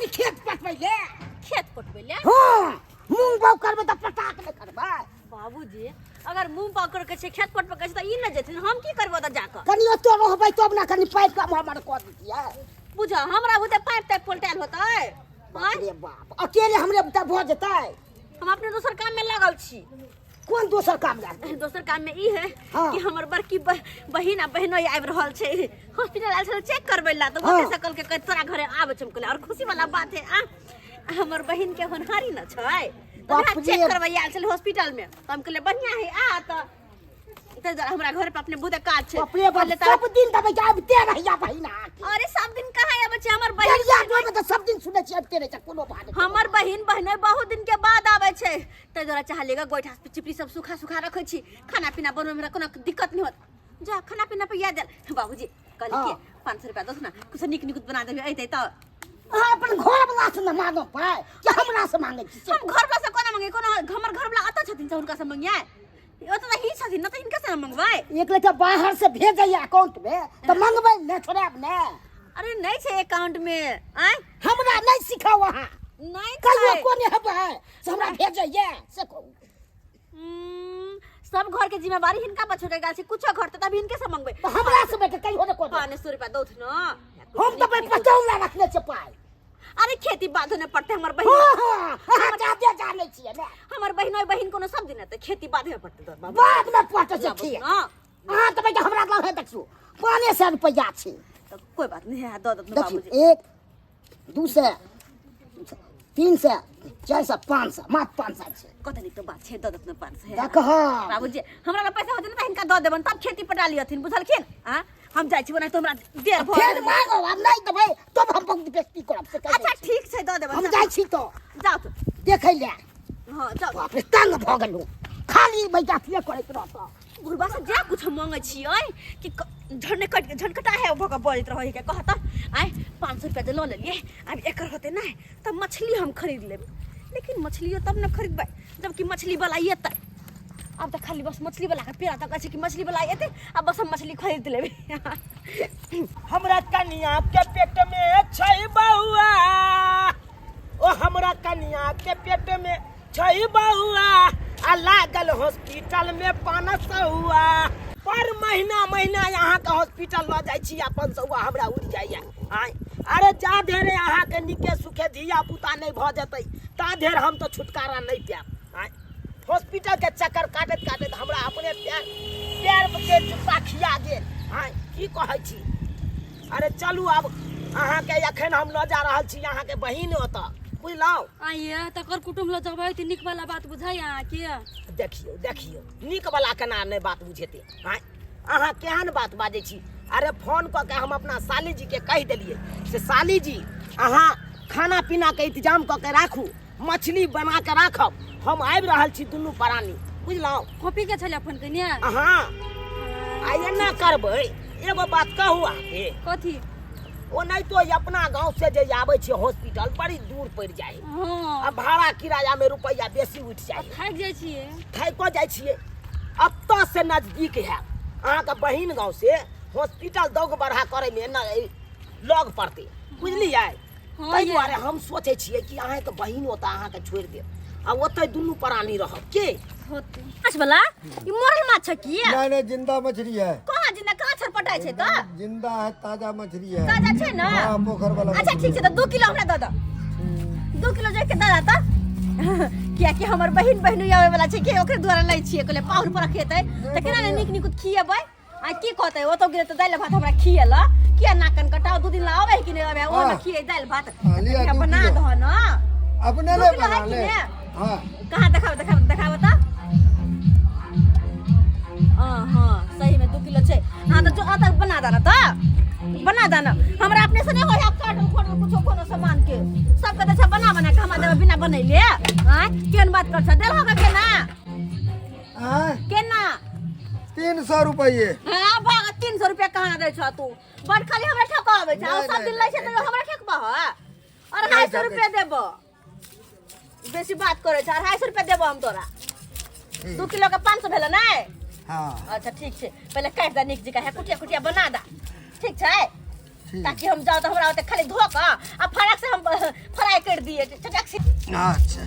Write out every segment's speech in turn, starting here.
कनि खेत पटबै ले। खेत पटबै ले? हाँ, मूंग बाग करबै तऽ पटाक नहि करबै। बाबूजी, अगर मुंह पकड़ के छै, खेत पटबै के छै, तऽ ई नहि जेथिन, हम की करबै ओतऽ जाकऽ? कनि ओतऽ रहबै तब ने कनि पाइप कम हमर कऽ दितियै। बुझ, हमरा बुते पाइप ताइप पलटायल होतै? आँय? बाप रे बाप, अकेले हमरे बुते भऽ जेतै? हम अपने दोसर काम में लागल छी। कोन दोसर काम लागल? दोसर काम में ई है कि हमर बड़की बहिन आ बहनोई आबि रहल छै, हॉस्पिटल आयल छल चेक करबै ला, तऽ ओते से कहलकै कि तोरा घरे आबै छै। हम कहलियै और खुशी वाला बात है। आ हमर बहिन के होनहारी न छै, तऽ बाप ओकरा रे। चेक करबै आयल छल हॉस्पिटल में, तऽ हम कहलियै बढ़िया है, आ तऽ ताहि दुआरे हमरा घर पर अपने बहुते काज छै। बाप रे बाप। कहलियै तऽ सब दिन दबै आबिते रहिया बहिन अहाँके। अरे सब दिन कहाँ आबै छै हमर बहिन? दरिया डोमे तऽ सब दिन सुनै छियै आबिते रहै छै, कोनो बात नहि। हमर बहिन बहनोई बहुत दिन के बाद आबै छै, ताहि दुआरे चाहलियै गे गोइठा चिपरी सब सूखा सूखा रखै छी, खाना पीना बनबै में हमरा कोनो दिक्कत नहि होत। जा, खाना पीना पे याद आयल बाबूजी, कहली कि 500 रुपया दस ना, कुछ नीक नीक बना देबै, अइतै तऽ। अहाँ अपन घर वाला से न मांगो पाइ कि हमरा से मांगै छी से? हम घर वाला से कोना मंगे? कोनो हमर घर वाला अतऽ छथिन से हुनका से मंगियै? ओतऽ तऽ ही छथिन न, तऽ हिनका से न मंगबै। एक लेखा बाहर से भेजैया अकाउंट में तऽ मंगबै ने, छोड़ायब ने। अरे नहि छै अकाउंट में। आँय? हमरा नहि सिखाउ अहाँ। नहि कहियो छै। कोने हेबै से हमरा भेजैया से कहू। सब घर के जिम्मेवारी हिनका पर छोड़ के गेल छै, कुछो घटतै तब हिनके से मंगबै। तऽ हमरा से बेटे कहियो ने कोनो। 500 रुपया दौथ न। हम तऽ भाई पचौला रखने छियै पाइ। अरे खेती बाधो ने पड़तै हमर बहिन। हाँ, हाँ, अहाँ जादे जानै छियै ने। हमर बहिन ओहि बहिन कोनो सब दिन तऽ खेती बाधे पड़तै तोर बाबू। बाद में पटै छै लाबो खेत। न। अहाँ तऽ बेटा हमरा लग है, देखियौ 500 रुपैआ छै। तऽ कोई बात नहीं है, दऽ दत देखियौ बाबूजी। 1, 200, 300, 400, 500, मात्र 500 छै। कते नीक तऽ बात छै, दऽ दत ने 500। देखह। बाबूजी, हमरा लग पैसा होतै ने तऽ हिनका दऽ देबनि, तब खेती पटा लियथिन, बुझलखिन? आ हम जाइ छी, ओनाहितो हमरा देर भऽ फेर गेल। मांगो, आब नहि देबै तब हम बहुत बेइज्जती करब से कहि अच्छा दै छी। ठीक छै, दऽ देबनि। हम जाइ छी तऽ। जाउ तऽ। देखै लए। हँ, जाउ। बाप रे, तंग भऽ गेलहुँ, खाली बैठा करैत रहत। बुढ़बा से जा कुछ मांगे छियै कि झंडे कट झनकटा है भऽ कऽ बजैत रहै के कहत। आइ 500 रुपया जे लऽ लेलियै, आब एकर होतै नहि तऽ मछली हम खरीद लेब, लेकिन मछलियो तब ने खरीदबै जबकि मछली वाला एतै। आब तऽ खाली बस मछली वाला के पेड़ा तक छै कि मछली वाला एतै आ बस हम मछली खरीद लेबै। हमरा कनिया के पेट में छै बौआ, ओ हमरा कनिया के पेट में छै बौआ, आ लागल हॉस्पिटल में 500। पर महीना महीना अहाँके हॉस्पिटल लऽ जाइ छी आ 500 हमरा उड़ि जाइए। आँय, अरे जा धेरे अहाँके नीके सुखे धिया पुता नहि भऽ जेतै ता धरि हम तऽ छुटकारा नहि पायब। आँय, हॉस्पिटल के चक्कर काटैत काटैत हमरा अपने पैर पैर के जुत्ता खिया गेल। आँय, की कहै छी? अरे चलू, आब अहाँके एखन हम लऽ जा रहल छी अहाँके बहिन ओतऽ, बुझलहुँ? आइए तकर कुटुम्ब लऽ जबै तऽ नीक वाला बात बुझाइ अहाँके? देखियौ देखियौ, नीक वाला केना नहि बात बुझेतै? आँय, अहाँ केहन बात बाजै छी? अरे फोन कऽ के हम अपना साली जीके कहि देलियै से साली जी, अहाँ खाना पीनाके इंतजाम कऽ के राखू, मछली बना के राखब, हम आबि रहल छी दुनू प्राणी, बुझलहुँ? कॉपी के छलै फोन कयने? अहाँ आ एना करबै, एगो बात कहू अहाँके। कथी? ओनाहितो अपना गाँव से जे आबै छै हॉस्पिटल बड़ी दूर पड़ि जाइ है। हाँ। आ भाड़ा किराया में रुपैआ बेसी उठि जाइ है। थाकि जाइ छियै। थाकिओ जाइ छियै। एतऽ से नजदीक है अहाँके बहिन गाँव से हॉस्पिटल, दौग बढ़ा करैमे न लग पड़तै, बुझलियै? हाँ। ताहि ये। दुआरे हम सोचै छियै कि अहाँके बहिन ओतऽ अहाँके छोड़ि देब आ ओतहि दुनू प्राणी रहब के होतै। माछ वाला ई मरल माछ छै की? नहीं नहीं, जिंदा मछली है। कहाँ जिंदा, कहाँ छटपटाइ छै तऽ? जिंदा है, ताजा मछली है। ताजा छै ने? हाँ, पोखर वाला। अच्छा ठीक छै, तऽ 2 किलो हमरा दऽ दऽ, 2 किलो जाके दऽ दऽ तऽ, कियाकि हमर बहिन बहिनो आबै वाला छै के ओकरे द्वारा लै छियै। कहलियै पाहुन पर खेतै तऽ केना ने नीक नीक खिएबै। आ की कहतै, ओतौ गेलै तऽ दालि भात हमरा खिएल किया नाकन कटाओ, 2 दिन ला आबै कि नहि आबै, ओहो हाँ। खिए दालि भात। हाँ, लिअ, तऽ 2 बना किलो। दह न। अपने 2 ले किलो बना है कि ले। ने? हाँ। कहाँ, देखाओ देखाओ देखाओ तऽ। हाँ हाँ, सही में 2 किलो छै। हाँ तऽ जो अतः बना देना, तऽ बना देना। हमरा अपने से नहीं होय काटल खोटल कुछो कोनो सामान के, सबके तऽ छै बना बना के, हमरा देबै बिना बनैले? आँय, केहन बात कर छ? देलहो के केना? हाँ? केना? 300 रुपये। हाँ भाग, 300 रुपया कहाँ दै छ तू? बड़ खाली हमरा ठकाबै छ। नहीं, सब दिन नहीं, लै छै नहीं, तऽ हमरा ठकबह? 250 रुपया देबो, बेसी बात करै छ, 250 रुपया देबो हम तोरा। 2 किलो के 500 भेलै नै? हाँ। अच्छा ठीक छै, पहिले काटि दे नीक जकाँ, है कुटिया कुटिया बना दे, ठीक छै? ताकि हम जाउ तऽ हमरा ओते खाली धो कऽ आ फराक से हम फ्राई कर दिए चटाक से। अच्छा,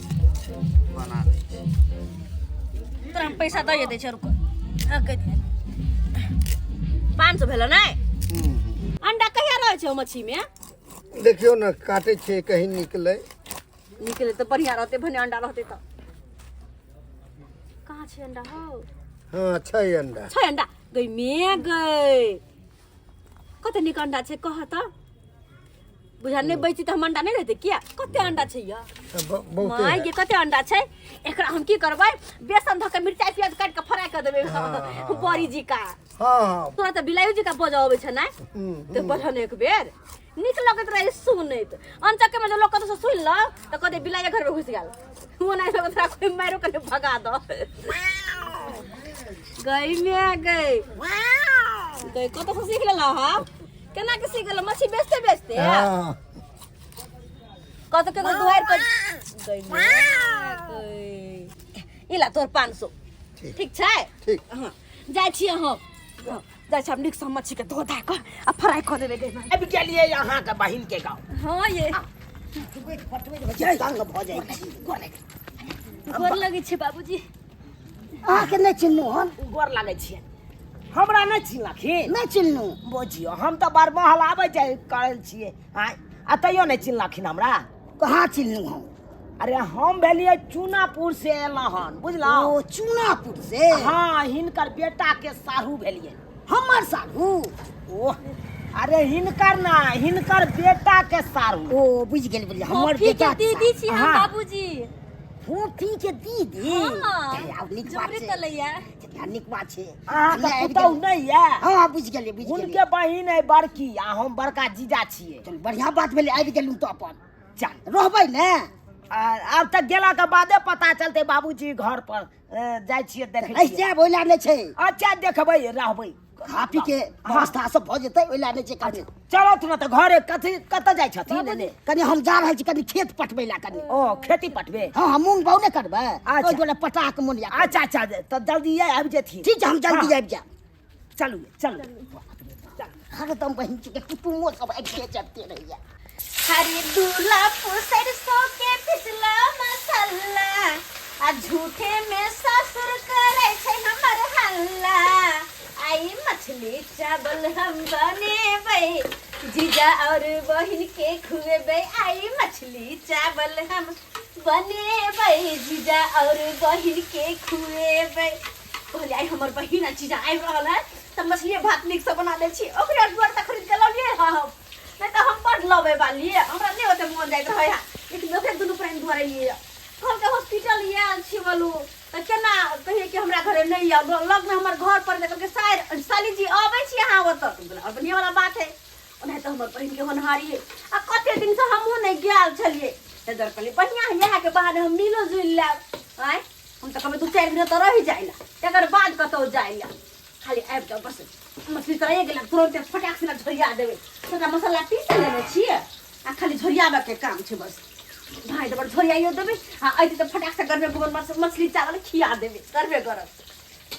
बना दै छी। तोरा हम पैसा दऽ दै छै, रुको। हाँ, कहि दिहे। 500 भेलो नै? अंडा कहिया रहै छै ओ मछली में? देखियौ ने, काटै छियै, कहीं निकलै। निकले तऽ बढ़िया रहतै, भने अंडा रहतै तऽ। कहाँ छै अंडा हौ? हँ, छै अंडा। छै अंडा। गई मे गई, कते नीक अंडा छै, कह तऽ। बुझा नहि बची तऽ हम अंडा नहि रहतै किया? कते अंडा छै या? बहुते। माय गे, कते अंडा छै! एकरा हम की करबै, बेसन धऽ के मिरचाई प्याज काटि के फ्राई कऽ देबै बड़ी जी का। हँ हँ। तोरा तऽ बिलाइयो जी का बजऽ अबै छै ने? तऽ बजऽ ने एक बेर, नीक लगैत रहे सुनैत। अनचक्के में जे लोक कतौ से सुनि लौ तऽ कहतै बिलाइये घर में घुसि गेल। ओना लगैत रहे कोइ मारियो के भगा दऽ। गई मे गई गई, कतौ से सीख लेलऽ हँ? केना के सीख गेलऽ? मछली बेचते बेचते? हँ। कतौ केकरो दुआरि पर। गई मे गई, इला तोहर 500। ठीक। ठीक छै? ठीक। हँ, जाइ छियै हम। हँ, जाइ छी हम। नीकसँ मच्छीके धो धा कऽ आ फ्राई कऽ देबै गई माय। आबि गेलियै अहाँके बहिन के गाँव। हँ ये। तंग भऽ जाइ छी। गोर लगै छै बाबूजी। अहाँके नहि चिन्हू हम। गोर लागै छियै। हमरा नहि चिन्हलखिन? नहि चिन्हू। बुझियौ, हम तऽ बरमहल आबै जाइ करल छियै आँय, आ तैयो नहि चिन्हलखिन हमरा? कहाँ चिन्हू हम? अरे, हम भेलियै चूनापुर से एलहुँ हन, बुझलहुँ? ओ, चूनापुर से? हँ, हिनकर बेटा के साढ़ू भेलियै। हमर साढ़ू? ओह, अरे हिनकर ना, हिनकर बेटा के साढ़ू। ओ, बुझि गेल, बुझि गेल। हमर फोफी के बेटा दीदी छी हम। बाबूजी। फोफी के दीदी? हँ। चल, आब नीक बात जोड़ी छै। तलैया। चल, नीक बात छै। अहाँके नहि, आबि पुतहु गेल। नहि यऽ? हँ हँ, बुझि गेलियै, बुझि गेलियै। हुनके बहिन है बड़की आ हम बड़का जीजा छियै। चल, बढ़िआँ बात भेलै, आबि गेलहुँ तऽ अपन चल। रहबै ने? आब तऽ गेला के बादे पता चलतै बाबूजी। घर पर जाइ छियै, देखै रहि छियै। जायब, ओहि लए नहि छै। अच्छा, देखबै, रहबै। खा पी के व्यवस्था सब भऽ जेतै, ओहि लए नहि छै कनि। चलत ने तऽ घरे। कथी, कतऽ जाइ छथिन एने? कनि हम जा रहल छी कनि खेत पटबै लए कनि। ओ, खेती पटबे? हँ हँ, मूंग बाउ नहि करबै? अच्छा। ओहि दुआरे पटा के मोन या। अच्छा अच्छा, तऽ जल्दी आबि जेथिन। ठीक छै, हम जल्दी हँ। आबि जायब। चलू चलू। हरदम बहिन के कुटुमो सब आबिते जाइते रहैया। हरी दूल्हा सरसों के पिसला मसाला आ झूठे में ससुर करे छै हमर हल्ला। आई मछली चावल हम बनेबै, जीजा और बहिन के खुएबै। आई मछली चावल हम बनेबै, जीजा और बहिन के खुएबै। कहलियै आइ हमर बहिन आ जीजा आबि रहल है तऽ मछली भात नीकसँ बना दै छी। ओकरे दुआरे तऽ खरीद के ललियै हँ हम, नहि तऽ हम बड लबै वाली, हमरा नहि ओते मोन जाइत रहै है, लेकिन ओकरे दुनू प्राणी दुआरे लिए। कहलकै हॉस्पिटल आयल छी बोलू तऽ केना कहियै कि हमरा घरे नहि आयल, लगमे हमर घर पर। कहलकै सार साली जी, अबै छी अहाँ ओतऽ? आओर बढ़िआँ वाला बात है। ओनाहि तऽ हमर बहिनके होनहारी आ कते दिनसँ हमहूँ नहि गेल छलियै, ताहि दुआरे कहलियै बढ़िआँ है, इएहके बहाने हम मिलो जुलि लेब। आँय, हम तऽ कहबै 2-4 दिन तऽ रहि जाइ ला, तकर बाद कतहु जाइ ला। खाली आबि जाउ बस। मछली तरैए गेल, तुरन्ते फटाक से झोरिया देबै। सबटा मसाला पीस लेने छियै आ खाली झोरियाबऽके काम छै बस। भाइ तऽ झोरियाइयो देबै आ अयतै तऽ फटाक से गरमे गरम मछली चावल खिया देबै गरमे गरम।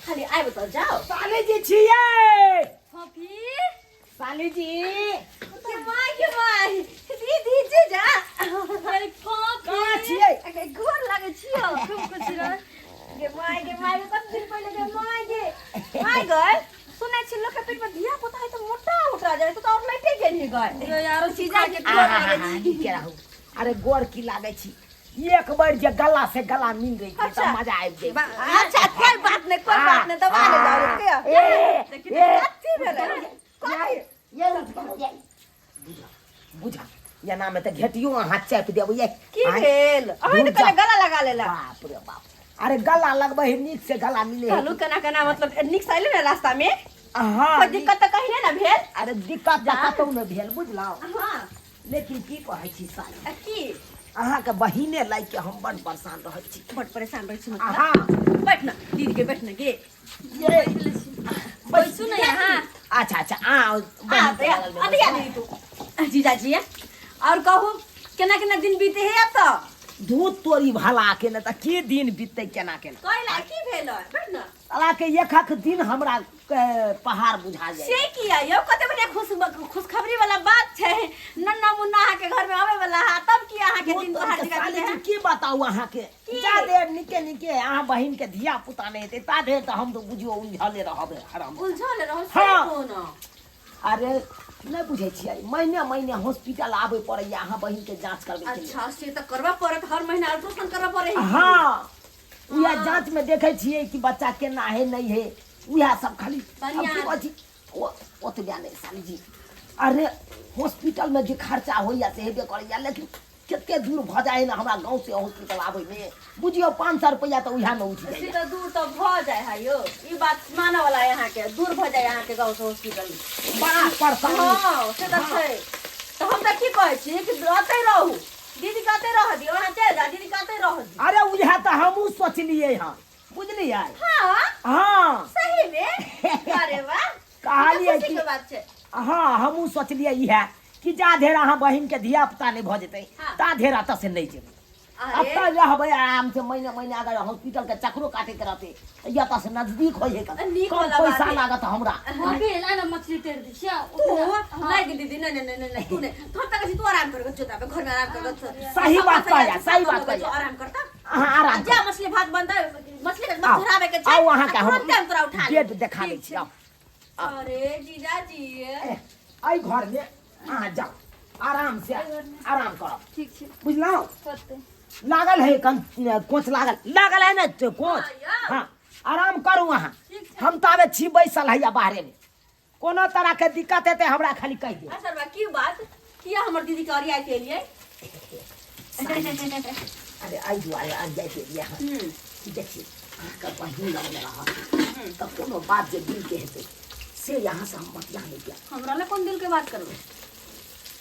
खाली आबि तऽ जाउ। साली जी छियै। फोफी। साली जी। के माय के माय, दीदी, जीजा। अरे फोफी। कहाँ छियै? अगे गोर लागै छियो। खूब खुश रह। गे माय गे माय गे, कते दिन पहिले। गे माय गे माय गए, सुनै छी लोक के पेट में धिया पुता है तऽ मोटा उठा जाय, तू तऽ और लैटे गेलही गए। गे यारो, जीजा के गोर लागै छी। की के रहू। अरे, गोर की लागै छी? एक बार जे गला से गला मिल रही तऽ अच्छा। मजा आबि जाइ। अच्छा, कोई बात नहीं, कोई बात नहीं, दबा ले जाओ के। ए, देखी ए। कथी भेलै? कथी? ये उठ के जाय। बुझा, एना में तऽ घेटियो अहाँ चापि देबै ये। की आँय? भेल? अहाँ तऽ दूर जा। कहले गला लगा लेला। बाप रे बाप, अरे गला लगबै है, नीक से गला मिले है। कहलू केना केना, मतलब नीक से अयले ने रास्ता में? हाँ। कोई दिक्कत तऽ कहीं नहि ने भेल? अरे, दिक्कत तऽ कतहु नहि भेल, बुझलहुँ? हाँ। लेकिन की कहै छी साली? आ की? अहाँके बहिने लाइक के हम बड़ परेशान रहै छी। बड परेशान रहै छी मतलब? हाँ। बैठ न दीदी के, बैठ न गे। ये। बैसू ने यहाँ। अच्छा अच्छा, आ आ बहिन के बगल में। अतिया दीदी तू जीजाजी है। और कहू, केना केना दिन बीते है अब तऽ? दूध तोरी भला के ने, तऽ की दिन बीततै, केना केना। कैला, की भेल? बैठ न। साला के एक दिन हमरा पहाड़ बुझा जाए। से किया यौ, कते बढ़िया खुशखबरी वाला बात छै। नन्ना मुन्ना अहाँ के घर में आवे वाला है, तब की अहाँ के दिन पहाड़ जगह साली है? जी, की बताऊ अहाँ के, जा देर निके निके अहाँ बहिन के धिया पुता नहीं हेतै ता देर तऽ हम तऽ बुझियौ उलझले रहबै हराम। उलझल रहू से? हाँ। कोना? अरे नहि बुझै छियै, महीने महीने हॉस्पिटल आबै पड़ैया अहाँ बहिन के जाँच करबै के लेल। अच्छा, से तऽ करबऽ पड़त, हर महीना अल्ट्रासाउंड करबऽ पड़ै है। हाँ, उएह जाँच में देखै छियै कि बच्चा केना है नहीं है, उएह सब खाली। बढ़िआँ। अब की कहै छी, ओतबे नहि साली जी, अरे हॉस्पिटल में जे खर्चा होइया से हेबे करैया, लेकिन कते दूर भऽ जाइ है ने हमरा गाँव से हॉस्पिटल आबै में, बुझियौ 500 रुपैआ तऽ उएह में उठि से जाइया। तऽ दूर तऽ भऽ जाइ है यौ, ई बात मानऽ वाला है अहाँके, दूर भऽ जाइ अहाँके गाँव से हॉस्पिटल। बड़ा परेशानी। हाँ, से तऽ छै। तऽ हम तऽ की कहै छी कि अतै रहू, दीदी के अतै रहऽ दियौ, अहाँ चलि जाउ, दीदी के अतै रहऽ दियौ। अरे उएह तऽ हमहूँ सोचलियै हँ, बुझलियै? हाँ। हाँ। सही में? अरे वाह, कहलियै खुशी कि के बात छै। हाँ, हमहूँ सोचलियै इएह कि जा धेर अहाँ बहिन के धिया पुता नहि भऽ जेतै ता धेर एतऽ से नहि जेबै। अरे एतऽ रहबै आराम से, महीने महीने अगर हॉस्पिटल के चक्करो काटे के रहतै तऽ एतऽ से नजदीक होइ है, नीक कम वाला बात पैसा है। लागत हमरा। भाभी, ला ना मछली टेर दी छिया। तू नहीं दीदी, नहीं नहीं नहीं नहीं, तू नहीं, हम तक तू आराम कर जोता पे घर में आराम कर। सही बात कहया, सही बात कहया। आराम करता। अहाँ आराम जा, मछली भात बनता, मछली के आउ, मछली के छै। आउ अहाँके आ हम तुरंते हम तोरा उठा लेब। बेड देखा दै छी, आउ। अरे जीजाजी, एहि घर में अहाँ जाउ, आराम से आराम करब। ठीक छै। बुझलहुँ? होतै। लागल है कन कोच लागल, लागल है ने तो कोच? हाँ, यौ। हाँ, आराम करू अहाँ, हम ताबे छी बैसल हैया बाहरे में, कोनो तरह के दिक्कत हेतै हमरा खाली कहि दियौ। अच्छा बा, की बात, किया हमर दीदी के अरिया के लिए? अरे एहि दुआरे आबि जाइ के लिए अहाँ कि देखियौ अहाँके बहिन लगमे रहत तऽ कोनो बात जे दिलके हेतै से यहाँ से हम बतिया नहि जायब। हमरा ले कोन दिल के बात करबै?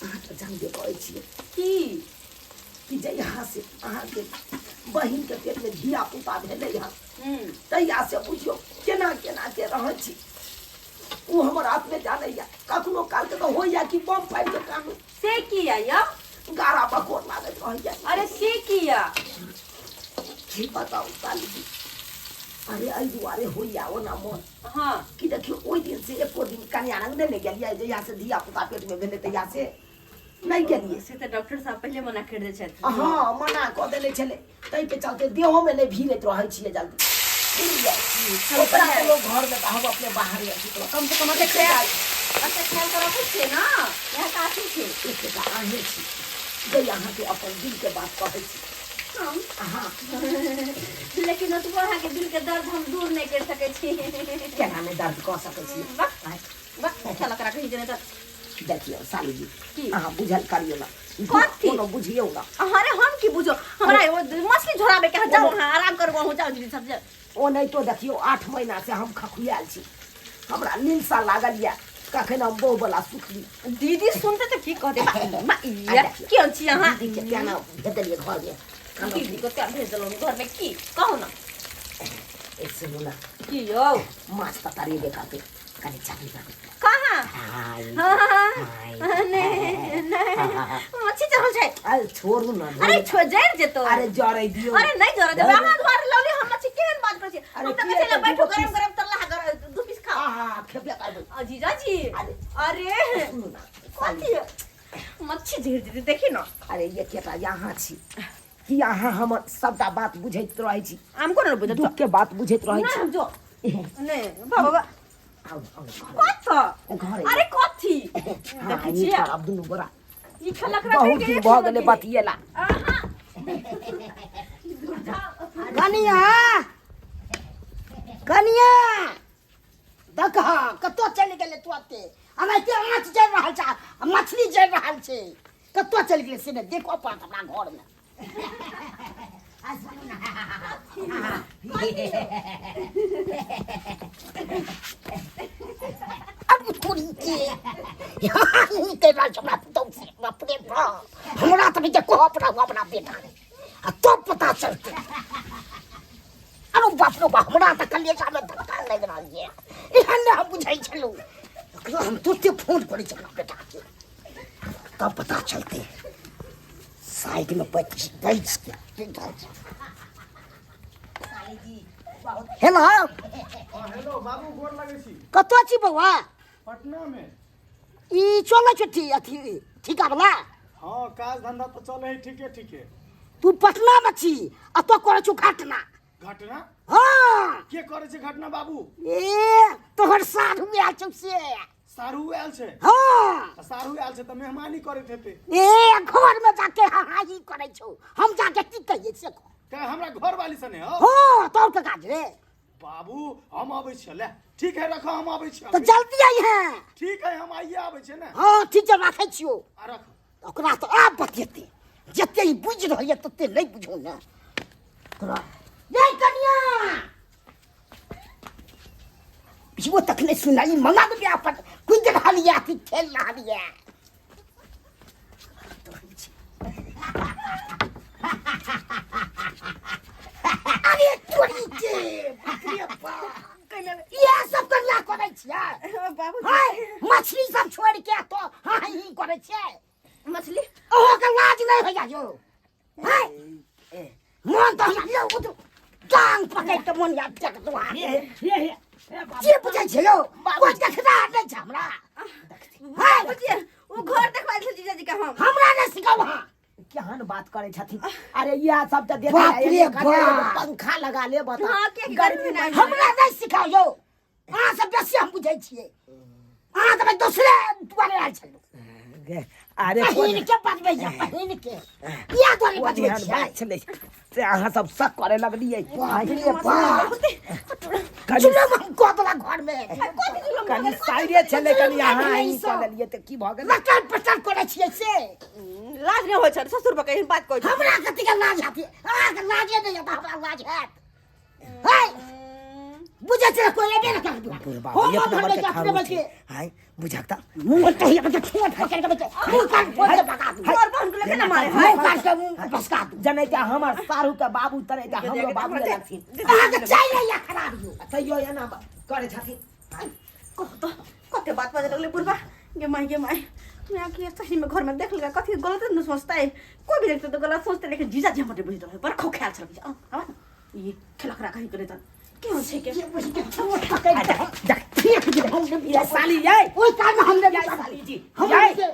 अहाँ तऽ जानबे करै छियै की कि जहिया से अहाँके बहिनके पेटमे धिया पुता भेलै हँ तहिया से बुझियौ केना केना के रहै छी, ओ हमर अपने जानैया। कखनो कालके तऽ होइया कि बम फाड़ि के कानू। से किया यौ? गारा बकोर लागैत रहैया। अरे से किया? की बताउ साली जी, अरे एहि दुआरे होइया ओना मन कि देखियौ ओहि दिन से एको दिन कन्या रंग नहि गेलियै, जहिया से धिया पुता पेटमे भेलै तहिया से नहि गेलियै। से तऽ डॉक्टर साहब पहिले मना कर दै छथि। हाँ, मना कऽ देने छलै, ताहिके चलते देहोमे नहि भीड़ैत रहै छियै जल्दी, बुझलियै? ओकरा तऽ लोक घरमे तऽ हम अपने बाहर सुतलहुँ। कम से कम एते ख्याल, एते ख्याल तऽ रखै छियै ने, इएह काफी छै। एकटा अहीं छी जे अहाँके अपन दिलके बात कहै छी। हम हाँ। लेकिन ओतबो अहाँके दिल के दर्द हम दूर नहि कर सकै छी। केना नहि दर्द कऽ सकै छी? वाह वाह, चल ओकरा कही जे नहि तऽ देखियौ साली जी, की? अहाँ बुझल करियौ ने। कथी? कोनो बुझियौ ने। अरे हम की बुझो, हमरा एगो मछली झोराबे के है, जाउ अहाँ आराम करबो, अहूँ जाउ दीदी सब जाउ। ओनाहितो देखियौ 8 महीना से हम खखुआयल छी, हमरा लीलसा लागल यऽ कखन हम बहु वाला सुख ली। दीदी सुनते तऽ की कहते? बा, ई आ देखियौ, केहन छी अहाँ? दीदी के केना भेज देलियै घर में? दीदी को क्या भेज देलहुँ घर में, की कहू ना? ए सुनू ना। की यौ? माछ तऽ तरेबे करतै, कनि चटनी बनबै। कहाँ? हाय, हाँ, हाय। नहीं नहीं, मच्छी चढ़ल छै। अरे छोड़ू ना। अरे छोड़, जरि जेतो। अरे जरै दियौ। अरे नहीं जरै देबै, अहाँ दुआरे लौली हम मच्छी, केहन बात करै छी? अरे हम तऽ किए कहै छी तऽ बैठू, दूगो गरम पीस। गरम तरला गरम 2 पीस खाओ। आहा, खेबे करबै। अ, जीजाजी। अरे। अरे सुनू ना। कथी मच्छी झिर जेतै, देखी ना। अरे एकेटा यहाँ छी कि अहाँ हमर सबटा बात बुझैत रहै छी। हम कोना बुझत? दुख के बात बुझैत रहै नहीं छी। हम जो नहीं बाबा। आउ आउ घर। कथी? घरे। अरे कथी? हाँ, देखै ई छियै? करब दुनू गोरा। ई खेलक रखै बहुत के दिन एक भऽ किलो गेलै के। बतियेला। आहा। कनिया, कनिया, देखह कतऽ चलि गेलै तू एते? एनाहिते आँच जरि रहल छै आ मछली जरि रहल छै, कतऽ चलि गेलै से नहि देखऽ पड़त हमरा घरमे। अब तोरी के यहाँ ही कहि रहल छै हमरा पुतहु से, बाप रे बाप, हमरा तऽ जे कहऽ पड़त अपना बेटा के आ तब पता चलतै। अरे बाप रे बाप, हमरा तऽ कलेजा में धक्का लागि रहल ये, एहन नहि हम बुझै छलहुँ। एकरा हम तुरते फोन करै छी अपना बेटा के, तब पता चलतै। साइड में बैठ बैठ के। हेलो। हाँ हेलो बाबू गोर लगै छी। कतऽ छी बौआ? पटना में। ई चलै छै ठीक अथी ठीका वाला? हाँ काज धंधा तऽ चलै है ठीके ठीके। तू पटना में छी आ तो करै छौ घटना। घटना? हाँ। के करै छै घटना बाबू? ए तोहर साढ़ू आयल छौ से। साढ़ू आयल छै? हाँ। आ साढ़ू आयल छै तऽ मेहमानी करैत हेतै। ए घर में जाके हाहाही करै छौ, हम जाके की कहियै से कह। के हमरा घर वाली सने हो? हाँ तोर के काज रे। बाबू हम अबै छियै, ले ठीक है रखो, हम अबै छियै। तऽ जल्दी आई है। ठीक है हम आइए आबै छियै ने। हाँ ठीक छै राखै छियौ। आ रख। ओकरा तऽ आब बतेतै, जते ई बुझि रहल यऽ तते नहि बुझौ ने ओकरा। ये कनिया इहो तक नहि सुना, ई मलंग में अपन कूदि रहल यऽ कि खेल रहल यऽ। अरे तोरी के बाप रे बाप, इएह सब कनिया करै छियै? बाबू हाय, मछली सब छोड़ के तो हाँ ही करै छियै मछली। अहाँके लाज नहि होइया यौ? हाय, मन तऽ होइया यौ उठू, टांग पकड़ि के मन याद चक दो। के बुझै छै यौ? कोइ देखना नहि छै हमरा। हाय बाबूजी ओ घर देखबा देल जीजाजी के हम। हमरा नहि सिखाउ अहाँ। केहन बात करै छथिन? अरे इएह सब तऽ देख बाप रे बाप। पंखा लगा ले बता। हाँ, कियाकि गर्मी गर्मी में हमरा नहि सिखाउ यौ, अहाँ सब बेसी हम बुझै छियै। अहाँ तऽ दोसरे दुआरे आयल छलहुँ। अरे पहिन के बजबै छै, पहिन के किया दुआरे कोन बजबै एहन छियै? बात छलै से अहाँ सब शक करे लगलियै? बाप रे बाप, कनि जुलम हम कऽ देलक घर में। कनि साइरे छलै, कनि अहाँ ई कऽ लेलियै तऽ की भऽ गेलै? लटर पटर करै छियै से लाज नहि होइ छै ससुर पर एहन बात कहै छै? हमरा कथी के लाज हैत? अहाँके लाजे नहि हैत, हमरा लाज हैत? है बुझै छै कोइ एबे नहि करत। बुढ़बा हम एक नंबर घरमे के के अपने खारू बच्चे छै। हाय बुझक तऽ मुँह तो ही बच्चे छोट पकड़ के बच्चे मुँह कान फोड़ के भगा दू। तोर बहन के केना मारे है? मुँह कान के मुँह बसका दू। जनै तऽ हमर सारू के बाबू तनै तऽ हमरो बाबू लगथिन। अहाँके चाहिए या खराब यौ? तैयो एना करै छथिन। कह तो कते बात बाजे लगले बुढ़बा। गे माई गे माई, मैं कि सही में घर में देख लेगा कथी गलत न सोचता है। कोई भी देखते तो गलत सोचते, लेकिन जीजा जी हमर बुझ रहे बड़ खोख्याल छल। आ आ ये खेलकरा कहीं करे तन केहन छै के ये बुझ के छोट पकड़ के हम फेंक दे हम। ये साली ये ओहि काल में हम ये साली जी हम ये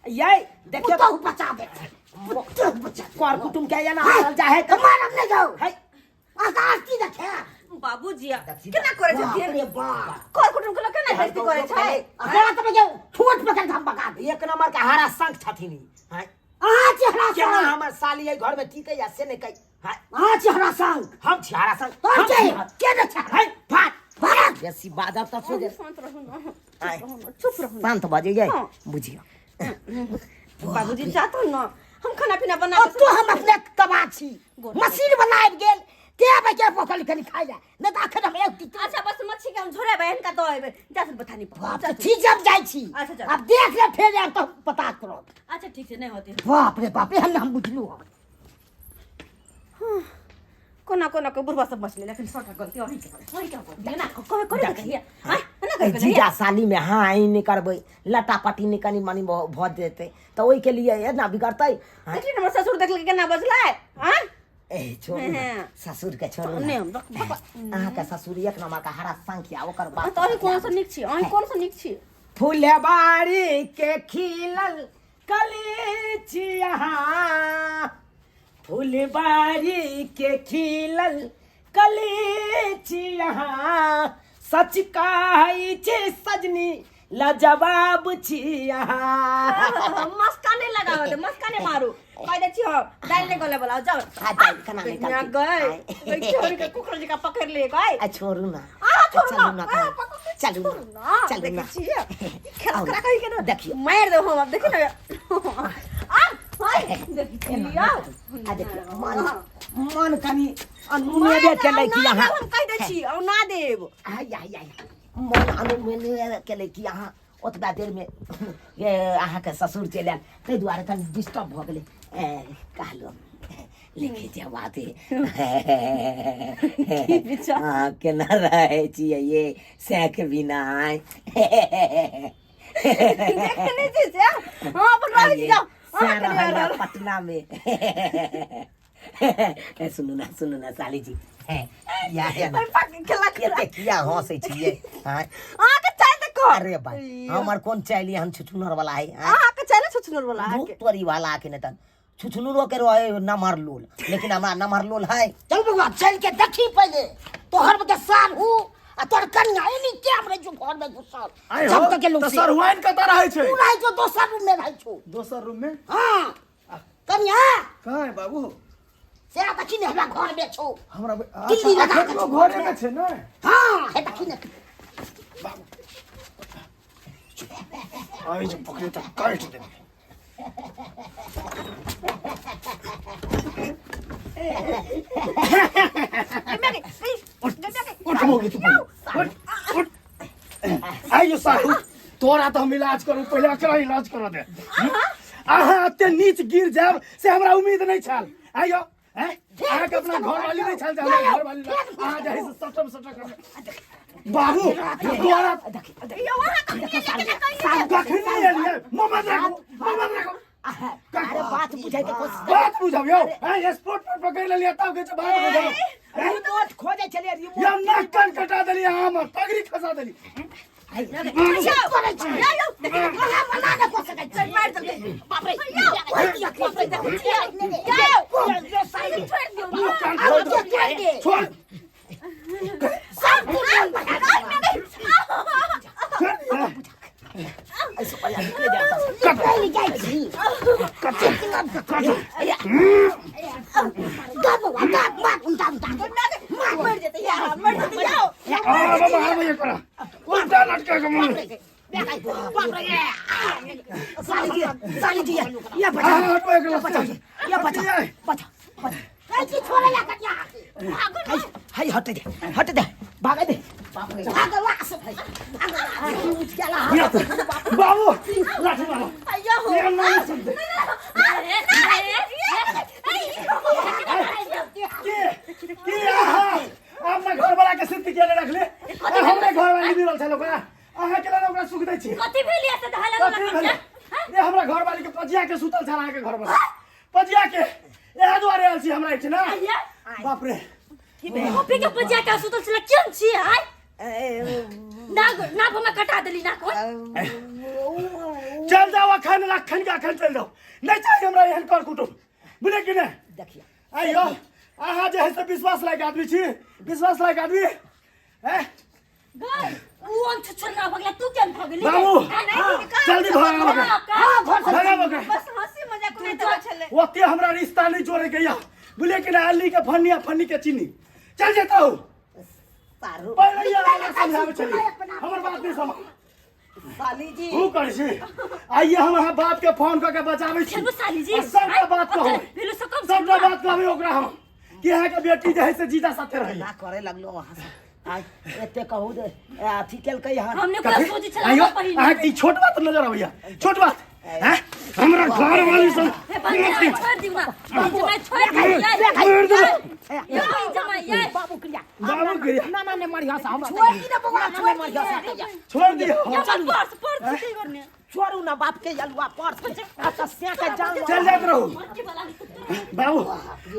ये देखियो पुतहु बचा दे, पुतहु बचा दे। कर कुटुम के एना मारल जाहे तऽ मारब नहि जाउ है आकाश की देखे बाबूजी केना करे बाप छथिन? रे बाप, कर कुटुम के लोग केना बेइज्जती करे छै? अकरा तऽ बजे ठोट पकड़ के हम भगा दे। एक नंबर के हरा शंख छथिन ई। हाय अहाँ चेहरा केना संग हमर साली एहि घर में टिकै या से नहि कहि। हाय अहाँ चेहरा संग हम छी हरा शंख। तोर हम के छी हरा- के ने छै? हाय फाट भारत बेसी बाजब तऽ सोझे। शांत रहू ना, आय। चुप रहू ना, चुप रहू ना। शांत भऽ जइयै। हाँ। बुझियौ बाबूजी जातो ना, हम खाना पीना बना अब के तो हम अपने तबाह छी। मशीन वाला आबि गेल ते आबै के पोखल कनि खाइ ले, नहि तऽ अखन हम एक टिक। अच्छा बस मच्छी के हम झोरेबै, हिनका दऽ एबै। जा सुन बथानी पर। बाप रे, ठीक छै, हम जाइ छी। अच्छा, जा। आब देख ले, फेर आयब तऽ पता करब। अच्छा ठीक छै, नहि होतै। बाप रे बाप, एहन हम बुझलहुँ हन। कोना कोना के बुढ़वा सब बचले, लेकिन सबटा गलती अहीं के अहीं के गलती ना कहे करे के चाहिए। आय ना करे के चाहिए। जीजा साली में हाँ ई नहि करबै, लटा पटी नहि कनि मनि भऽ जेतै तऽ ओहिके लिए एना बिगड़तै? देखली हमर ससुर देखल केना बजलै? आय ए छोड़ू ने, हाँ। ससुर के छोड़ू नहि ने। हम अहाँके ससुर एक नंबर के हरा संख्या ओकर बात। तऽ अहीं कोन सँ नीक छी? अहीं कोन सँ नीक छी? फुलबाड़ी के खिलल कली छी अहाँ, फुलबाड़ी के खिलल कली छी अहाँ, सच कहै छी सजनी लाजवाब छी अहाँ। मस्का नहीं लगाओ दे, मस्का नहीं मारू, कह दे छी हम दाल नहीं गले वाला जाओ। आ, दालि केना नहि गलतै? गए गए छोड़ के कुकर जी का पकड़ ले गए। आ छोड़ू ना। आ छोड़ू चलू ना, ना, आ, पकड़ के चलू छोड़ू ना, ना, चलू देखै ना। छियै खेला आउ करा ना। कहि के ना देखियौ। मारि देब हम। आब देखी ना, आ हाय देखी छियै। आ देखियौ मन मन कनि अनुनेबे केलै कि अहाँ हम कहि दै छी औ ना देब। आय आय आय, मन अनुनेबे केलै कि अहाँ ओतबा देरमे ये अहाँके ससुर चलि आयल, ताहि दुआरे कनि डिस्टर्ब भऽ गेलै। ए, कहलहुँ लेके जवा दे। अहाँ केना रहै छियै ये सैख बिना? आय देखने छी से हां अपन रहै छी, जाओ सैह अहाँ रहल कनि है पटना में। ए, सुनू ना, सुनू ना साली जी। या या अरे फक खेला एते किया हंसै छियै आँय? अहाँके चाय तऽ कह अरे भाई हमर कोन चाइली हम छुछुनर वाला है आँय? अहाँके चाय ने छुछुनर वाला भूत अहाँके तोरी वाला के नहि तन छुछुनुरो के रहे नमहर लोल लेकिन हमरा नमहर लोल है। चल बउआ, चल के देखी पहिले तोहर के सार हूँ आ तोहर कनिया एनी के हम जो घर में घुसल आइ जब हो तक के लोग तऽ से सरहुआइन कतऽ रहै छै? तू रहै छौ दोसर रूम में रहै छौ। दोसर रूम में? हाँ कनिया कहाँ है बाबू? से देखी ने हमरा घर में छौ। हमरा किल्ली अच्छा, लगा के अखनो छौ। घरे में छै ने? हाँ हे देखी ने। आइ जे पकड़े तऽ काटि देबै। उठ मौगी तू पहिले। उठ उठ। आइयो साहु तोरा तऽ हम इलाज करू पहिले एकरा इलाज करऽ दे। अहाँ एते नीच गिर जायब से हमरा उम्मीद नहि छल। आइयो हैं अहाँके अपना घरवाली नहि छल जे हमरा घरवाली अहाँ जे है से सटम सटक बाबू तोरा कखनी एलियै? मोहम्मद राखू मोहम्मद राखू। अरे बात बुझाय के कोशिश बात बुझबियौ हैं स्पॉट पर पकड़ लेलियै तब कहै छै बात बुझबियौ। रिमोट खोजै छलियै रिमोट। या नाक कान कटा देलियै हमर पगड़ी खसा देली। मुँह कान खोल दे। छोड़ छोड़ दिया। आ बाबा आ भैया करा उल्टा लटका के मुँह। साली जी साली जी या आ बचा हटो एकरा बचा या बचा बचा हाय हट दे हट दे भागे दे बाबू लाठी मारो ये नहीं सुनते के के अहाँ अपना घर वाला के सिद्ध के रखले हमरे घर वाली मिलल छल ओकरा अहाँ के ओकरा सुख दै छी। कथी भेल से धला कथी भेल ये? हमरा घर वाली के पजिया के सुतल छल अहाँ के घर वाला पजिया के एहा दुआरे आयल छी हमरा एहिठिना। बाप रे कॉपी के पजिया के सुतल छल केन छी आय नाक नाक हमरा कटा देली नाक। चल जाओ अखन अखन के अखन चल जाओ नहीं चाहिए हमरा एहन कर कुटुम बुझले कि नहीं? देखिए आइयो अहाँ जे है से विश्वास लायक आदमी छी विश्वास लायक आदमी हैं गई उ हम छुछुर ना भगला तू केन भगली? बाबू जल्दी भगाओ ओकरा। भगाओ ओकरा। बस हंसी मजाक नहीं तो छले ओते हमरा रिश्ता नहीं जोड़े के या बुझले कि नहीं? अल्ली के फन्नी आ फन्नी के चीनी चल जेता हूँ पहले ये अलग समझावे चली हमर बात नहीं समझ साली जी हूँ करै छी आइए हम अहाँ बाप के फोन कऽ के बचाबै छी। चलू साली जी आ सबटा बात कहबै भेलु से कम सबटा बात कहबै ओकरा हम कि अहाँके बेटी जे है से जीजा साथे रहैया। ना करे लगलो वहाँ से आय एते कहू दे अथी केलकै हन। हमने कोई सोची छला आइयो पहिने। अहाँके ई छोट बात नजर अबैया छोट बात हैं हमरा घर वाली सन हे बंद छोड़ दिउ ना जमाई छोड़ दिउ मारि देबै। ये जमाई ये बाबू क्रिया बाबू क्रिया ना ना ने मरिया सा हमरा छोड़ दी ना बउआ छोड़ मरिया सा छोड़ दियौ। ये पर्स पर्स की करने छोड़ू ना बाप के अलुआ पर्स अच्छा से के जान लो। चल जात रहू मरकी वाला बाबू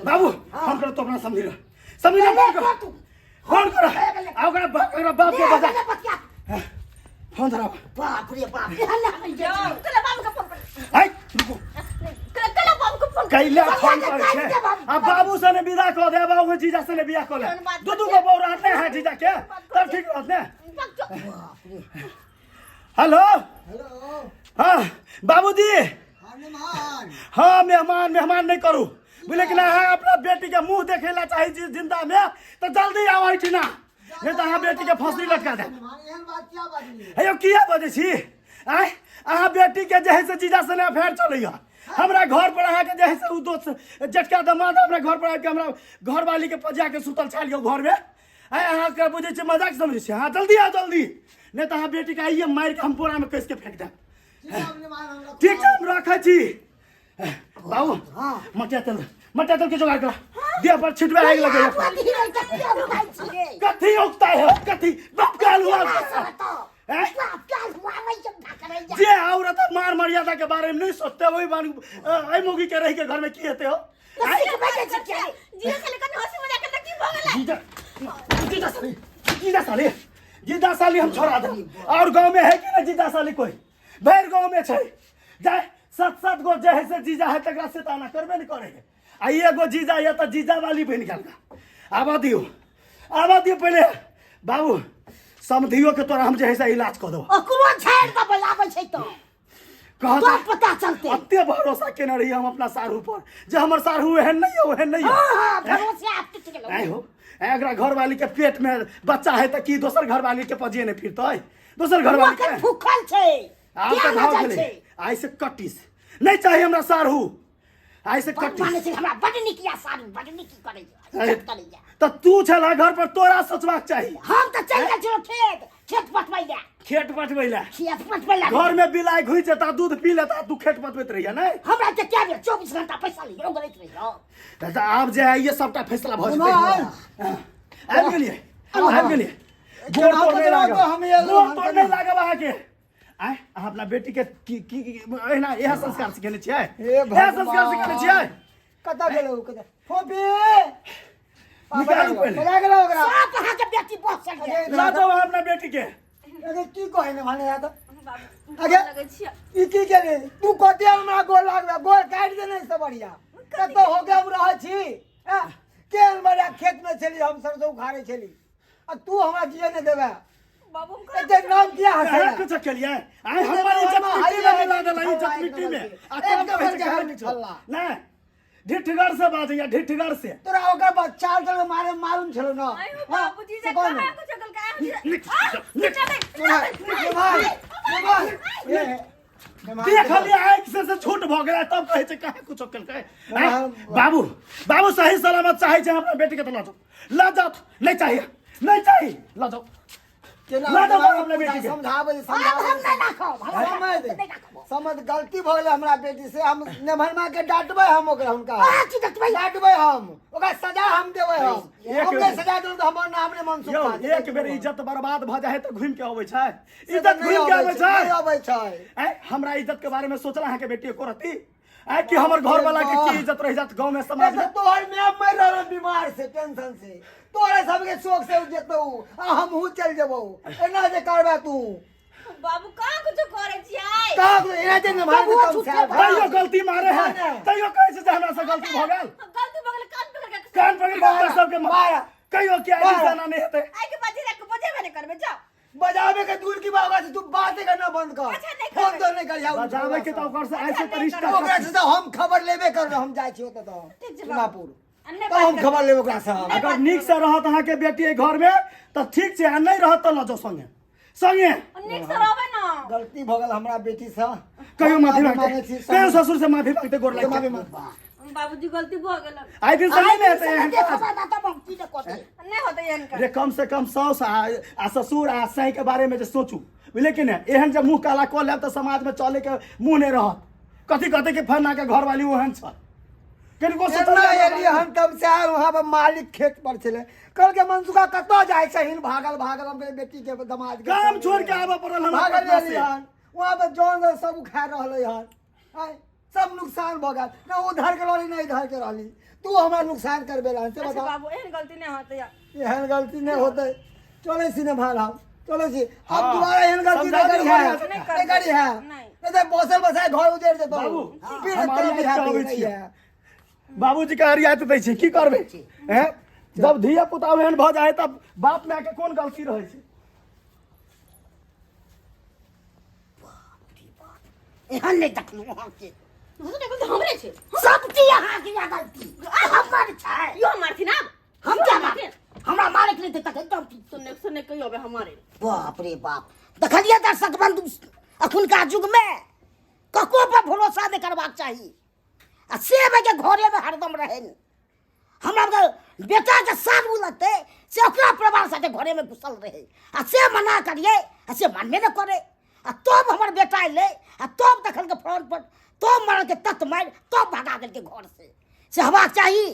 बाबू हम तो अपना समझी रह समझी रह फोन कर फोन कर आ ओकरा ओकरा बाप के बजा फोन धरा। बाप रे बाप कला बाबू का फोन कर आइ रुको कला बाबू का फोन कैला फोन कर छे आ बाबू सने विदा क दे बाबू जीजा सने बियाह क ले दू दू गो बौरा रहते हैं जीजा के तब ठीक रहत ने। हेलो हाँ बाबूजी। हाँ मेहमान मेहमान नहीं करू बुझले कि अहाँ अपना बेटी के मुंह देखे ला चाहे छी जिंदा में तो जल्दी आओ एहिठिना नहीं तो अहाँ बेटी के फांसी लटका देब। हे यौ किया बजै छी आँय? अहाँ बेटी के जे है से जीजा सने अफेयर चलैया हमरा घर पर अहाँके जे है से उ दोस्त जेठका दमाद हमरा घर पर आबिके हमरा घरवाली के पजिया के सुतल छल यौ घर में आँय? अहाँके बुझै छी मजाक समझै छी। हाँ जल्दी आओ जल्दी नहीं तो अहाँ बेटी के आइए मारि के हम बोरा में कस के फेंक देब। ठीक छै हम रखै छी। बाबू मटिया तेल के जोगाड़ करा देह पर छिटवे आगि लगैया। कथी उगता है कथी बाप के आलू हैं? जे औरत मार मर्यादा के बारे में नहीं सोचते वही बान ऐ मोगी के रह के घर में की हेते हो? जी से लेकर हंसी मजाक करता की भऽ गेलै। जीजा, जीजा साली, जीजा साली, जीजा साली हम छोड़ा दे। और गांव में है कि ना जीजा साली कोई? भैर गांव में छै। जाय सात सात गो जे है से जीजा है तकरा से ताना करबे नहीं करे है। आ एगो जीजा या तऽ जीजा वाली बनि गेल। आबऽ दियौ, आबऽ दियौ पहिले बाबू समधियो के तोरा हम जे है से इलाज कऽ देबो। ओकरो झाड़ि देबै, आबै छै तऽ कहत तो पता चलते। अते भरोसा केने रही हम अपना साढ़ू पर जे हमर साढ़ू एहन नहीं है, ओहन नहीं है। हाँ हाँ, भरोसे आप टूट गेलौ। आइ हो, एकरा घरवाली के पेट में बच्चा है तऽ की दोसर घरवाली के पजिए नहीं फिरतै? दोसर घरवाली के ओकर भूखल छै। आब किया तऽ न भऽ जाइ गेलै। छै? आइ से कटिस नहीं चाहिए हमरा साढ़ू, आइ से बड़ कटिस। मानै छै हमरा, बड नीक या सारू, बड नीक ई करैया, इज्जत करैया। तऽ तू छला घर पर, तोरा सोचबाक चाही। हम तऽ चलि गेल छियौ खेत, खेत पटबै लए। खेत पटबै लए? खेत पटबै लए। घर में बिलाइ घुसि जेता, दूध पी लेता, तू खेत पटबैत रहिया नहि? हमरा के क्या बेर 24 घंटा पैसा ली ओगरैत रहियो। तऽ आब जे है ये सबटा फैसला भऽ जेतै। नहि। आबि गेलियै, आबि गेलियै। गोर तोड़ नहि केना लागब, तऽ हम एलहुँ गोर हन तोड़ तऽ नहि लागब अहाँके। आँय, अहाँ अपना बेटी के की की एहिना इएह संस्कार सिखेने छियै? हे इएह संस्कार सिखेने छियै? कतऽ गेलौ? कतऽ फोपी? निकालू पहिले। बोला गेलौ ओकरा। सब अहाँके बेटी बसल ये। लऽ जाउ अहाँ अपना बेटी के। अरे की कहै ने भने तऽ बाबू, अगे। लगै छियै। ई की केले तू? कते हमरा गोर लागबे, गोर काटि देने से बढ़िया कतौ हो के हम रहै छी। ऐं, केहन बढ़िया खेत में छली हम, सरसों उखाड़े छली आ तू हमरा जिए नहि देबे। बाबू, हम कहाँ एते नाम किया हंसै? कहाँ कुछ केलियै? आइ हमर इज्जत मिट्टी में मिला देला, इज्जत मिट्टी में। आ एक तब कहै छै नंबर के कहाँ हम किछो। छल्ला। नहि, ढिठगर से बाजैया, ढिठगर से। तोरा ओकर बाद चाल चल मारे मालूम छलो न? आइ हो बाबूजी, जे से कौन? कहाँ कुछ गल का निक, निक। देखलियै आँखि से छूट भऽ गेलै, तब कहै छै कहाँ कुछो केलकै। आँय, बाबू, बाबू सही सलामत चाहै छै अपना बेटी के तऽ लऽ जाउ, लऽ जाउ। नहि चाहिए, नहि चाही, लऽ जाउ, लऽ जाउ अपना बेटी के। समझाबै। आब हम नहि राखब, हम समझ नहि राखब। समझ, गलती भऽ गेलै हमरा बेटी से। हम नेभरमा के डांटबै हम ओकरा, हुनका। अहाँ की देखबै? डांटबै हम ओकरा, सजा हम देबै हम। एक हम नहि बेर- सजा देलहुँ तऽ हमर नाम नहि मनसुख यौ खान। एक बेर इज्जत बर्बाद भऽ जाइ है तऽ घुमि के अबै छै? से इज्जत तऽ नहि घुमि के अबै छै, छै? नहि अबै छै। आँय, हमरा इज्जत के बारे में सोचला अहाँके बेटी एको रत्ती? आँय, कि हमर घर वाला के की इज्जत रहि जात गाँव में, समाज में? देखो, तोहर my मरि रहल बीमार से, टेंशन से, तोरे सबके शोक से जेतौ आ हमहूँ चलि जेबौ एना जे करबे तू। बाबू, कहाँ कुछ करै छियै? तब एना जे ने भाई बाबू, कम झूठे से तैयो गलती मारे है। नहि। तैयो कहै छै जे हमरा से गलती भऽ गेल। गलती भऽ गेलै, कान पकड़ के कान पकड़ के हमरा सबके मारा। कहियो कि आइ मारा। जाना नहीं हेतै। आइ के बाजे के बजेबे नहि करबै, जाओ। बजाबे के दूर की बात छै, तू बाते करना बंद कर। अच्छा, नहि फोन करबै। तो नहीं करिया। बजाबै के तऽ ओकर से आइ से तऽ रिश्ता ओकरा से तऽ हम खबर लेबे करब, हम जाइ छी ओतऽ तऽ ठीक छै बाबू। चुनापुर। आ नहि तऽ हम बात खबर लेब ओकरा से हम। अगर नीक से रहत अहाँके बेटी एहि घर में तऽ ठीक छै, आ नहि रहत तऽ लऽ जाउ संगे संगे। नीक से रहबै न। गलती भऽ गेल हमरा बेटी से। कहियो माफी मांगते? मांगे छी। कहियो ससुर से माफी मांगते? गोर माफी लागि। मांग। बाबूजी, गलती भऽ गेल। आइ दिन से नहि ने हेतै एहन काज। देखब ना तब हम की ने कहते। नहि होतै एहन काज। रे, कम से कम साउस आ ससुर आ साई के बारे में जे सोचू, बुझलियै कि नहि? एहन जब मुँह काला कऽ लेब तऽ समाज में चले के मुँह नहि रहत। कथी कहते कि फलना के घरवाली ओहन छल। कनिको सोचल एना जाय। एलियै हन तब से आयल, वहाँ पर मालिक खेत पर छलै, कहलकै मनसुखा कतऽ जाइ छहिन भागल भागल? हम कहलियै बेटी के दमाद के काम संगे छोड़ के आबऽ पड़ल हमरा भागल पटना से। एलियै हन, वहाँ पर जौन सब उखाड़ रहलै हन। आँय, सब नुकसान भऽ गेल न, उधर के रहली न इधर के रहली, तू हमरा नुकसान करबे रहन से। अच्छा बता बाबू, एहन गलती नहि होतै। एहन गलती नहि होतै। चलै छी ने भाल, हम चलै छी अब। हाँ। दोबारा एहन गलती समझा नहि करी दियौ है, बढ़िआँ से। नहि करी है। नहि। नहि तऽ बसल बसाए घर उजड़ जेतौ। बाबू, फिर हम तोरा अरियाइत बिहार के अबै नहीं छियै। है। बाबूजी के अरियात दै छै, की करबै? हैं, जब धिया पुता एहन भऽ जाइ तब बाप माय के कोन गलती रहै छै? एहन नहि देखलहुँ अहाँके। हुनका गलती हमरे छै। सब चीज अहाँके या गलती हमर छै। यो मारथिन आब। हम क्या मार, हमरा मारे के नहीं तखन तब सुनने सुनने कहियो अबे हमारे। बाप रे बाप, देखलियै दर्शक बंधु, अखुनका युग में ककरो पर भरोसा नहि करबाक चाही आ से के घरे में हरदम रहै। हमरा बेटाके साथ लगतै से ओकरा परिवार साथे घरे में घुसल रहै आ से मना करियै आ से मानबे नहि करै, आ तब हमर बेटा अयलै आ तब देखलकै फ्रंट पर, तब मारलकै तत मारि, तब भगा देलकै घर से। से हेबाक चाही।